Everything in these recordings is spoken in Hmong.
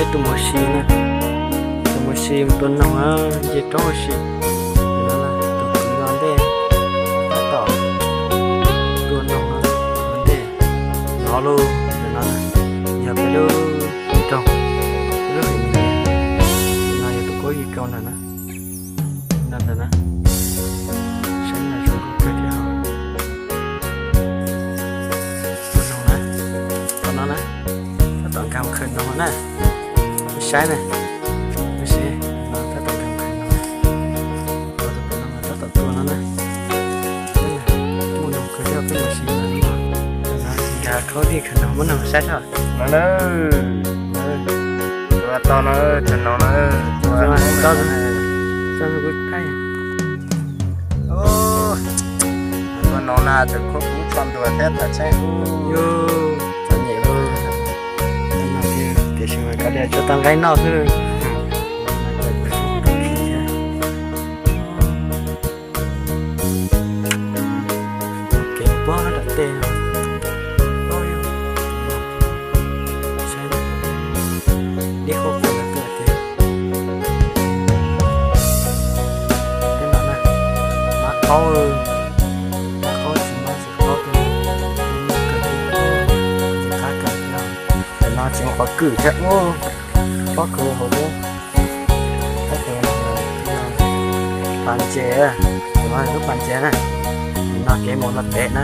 Peb tus mus si na, tus mus si mus tua noog na, nce roob ua si. Tus kwv no ntej tab tom tua noog no, ua ntej no lauj. Tus no yog peb lub roog, peb lub hais me, no yog tus kaub yig rau ntawm na, no ntawm na, saib mas zoo nkauj kawg thiab. Tua noog na, tom no na, tab tom nkag mus khaws noog na, saib na, tab tom nkag mus khaws noog, tab tom tua no na, muaj noog kawg thiab peb mus si no, nkag khaub dij khaws noog muab noog saib soj. No na, tua tau no, tua noog na, tua noog na, tua noog na, tus khuab kub tsho ntuag thiab tas tsheb kub. Txom nyem lauj, tiam sis mas kav liam tsuas tau nqaij noj xwb. Kev puag nram tej no, dib qhuav qhuav lawm tuaj ces tej no na, mab qaub, mab qaub tsis mab tsis qaub tej no, kawg thiab, tsis qab kawg thiab. Tam no tsis muaj qhov kwm thiab, pob kws hauv thiab. Pas ntses, tus no lub pas ntses na, no kev mus no pem na,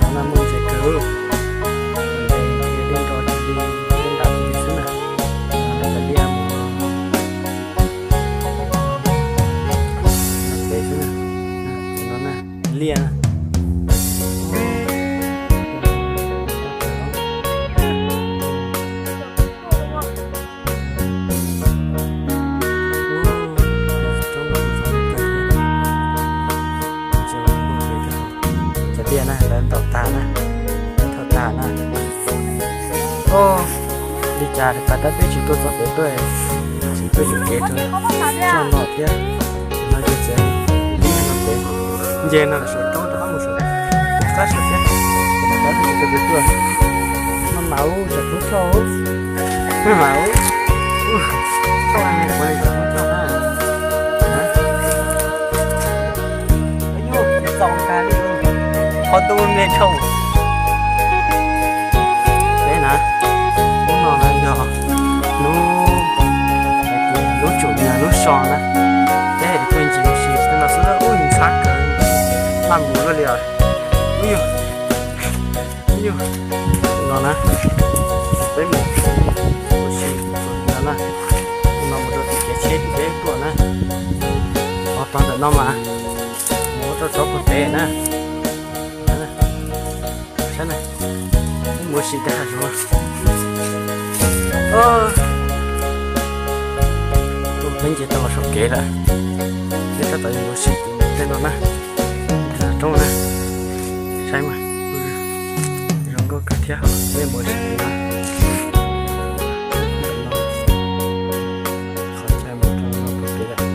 no muaj ntses kawg, ntses dej nrog tis li, dej nrog tis li xwb na, no pas liaj mus pem xwb na, no na, liaj na. Cov liaj na, lawv ntaus tas na, lawv ntaus tas na. Oj, li cas tas tab peb tsis tuaj txog pem tuaj, tsis tuaj yuam kev rau txoj no thiab. No ces txiav ib no pem, nce no saum roob rov qab mus saum, qab saum thiab. Tab sis tus kwv tuaj, maj mam ub, tsam kub choj ub, maj mam ub, choj me kuv li tsam kub choj na. Qhov ntuj me tshooj. Peb na, hnub no na yog hnub, lub tsum yog lub so na, peb tuaj ncig ua si tej no xwb, ub ntxhab kawg, maj mus luaj li os. Ub yug, ub yug, no na, peb mus ua si no na, no mus rau tim kev tsheb tim peb tuaj na, ho tog ntawm no mas mus ua rau tov pem pem na. Saib na, mus ua si tej hav zoov. Peb nce tau los saum kev lawm, peb tab tom yuav mus ua si tej no na, roob na. Saib mas, zoo nkauj kawg thiab, peb mus ua si na. Qhov chaw mus rau no pem kev lawm.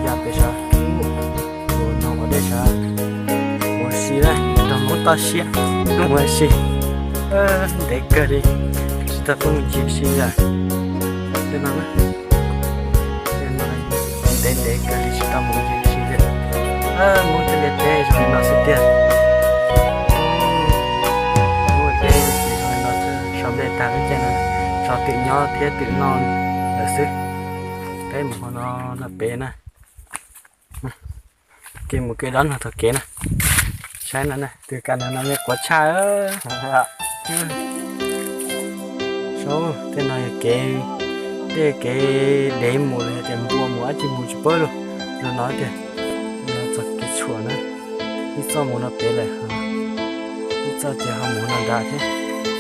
Ya pem sav, ua no ua dej sav, mus ua si na, nrog Hmoob toj siab, mus ua si. Ntev kawg li, tsis tau tuaj mus ncig ua si li. Tej no, tej no ntev ntev kawg li tsis tau mus ncig ua si li. Hmoob tej liaj teb zoo li no xwb tiag. Hmoob liaj teb zoo li no xwb, so nplej tag lub caij no, so twm nyob thiab twm noj lawm xwb. Peb mus qhov no, no pem na. Kev mus kev dab no thaum kev na. Saib no na, twg kam no no me quav tshaj. Saub, tej no yog kev, tej kev dev mus los yog tias npua mus dab tsi mus tsis paub lauj. Los no tias, no txog kev tshuam na, ib txoj mus no pem lawm, ib txoj ces ho mus no nrad thiab.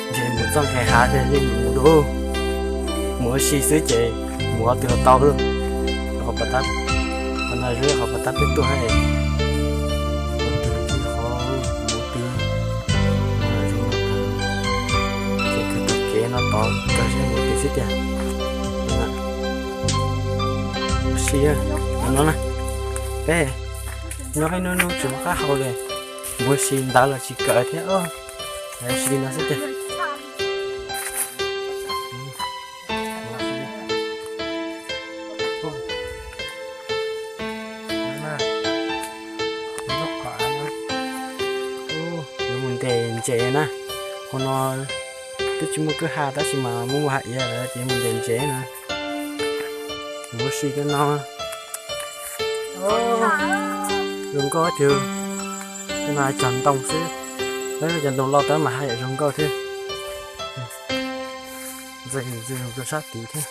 Ntshe mus txoj nqes hav thiab yeej mus dua, mus ua si xwb ces mus qhov twg los tau lauj. Qhov pas tab, qhov no zoo qhov pas tab peb tuaj hab, qhov twg tsis qhov mus twg, ces kawg tau kev no tod kawg seb mus twg xwb tiag. Ua si no na, peb nyob ib hnub hnub tsis muaj qab hau li, mus ua si ntawd los tsis kawm thiab os. Li no xwb tiag. Yuav mus ntes ntses na. Hauv no twb tsis muaj kwj ha tab sis mas muaj muaj hav iav lawm ces mus ntes ntses na. Mus ua si cov no. Zoo nkauj tiag. Cov no cog ntoo xwb. Cov ntoo loj tod mas haj yam zoo nkauj thiab. Ntxeev ntxeev rau sab tid thiab.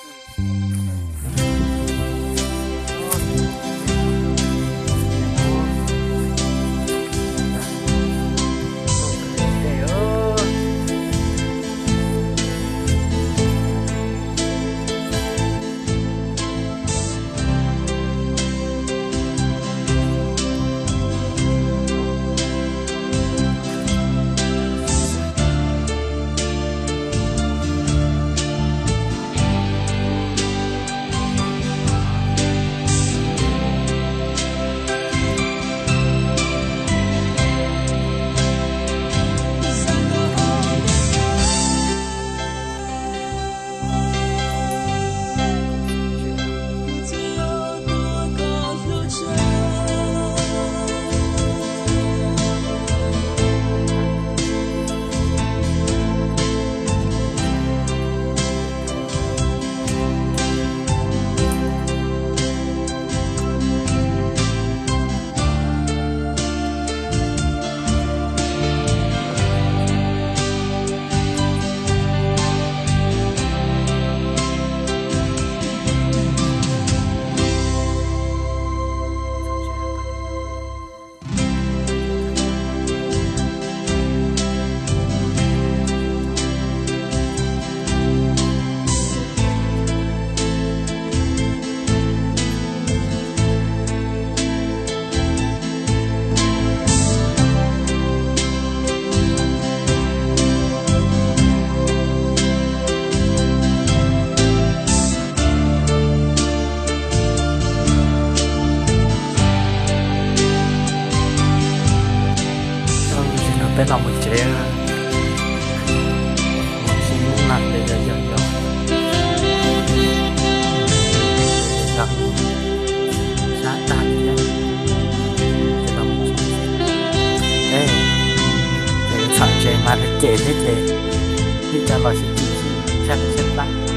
Tam sim no peb los mus tsev, mus ua si ib ntus yog yog yog, sab tag thiab, ces los mus tsev. Ces txhom tsev mas lawv cem thiab ces ib co los sib tsis sib tshaj sib plab.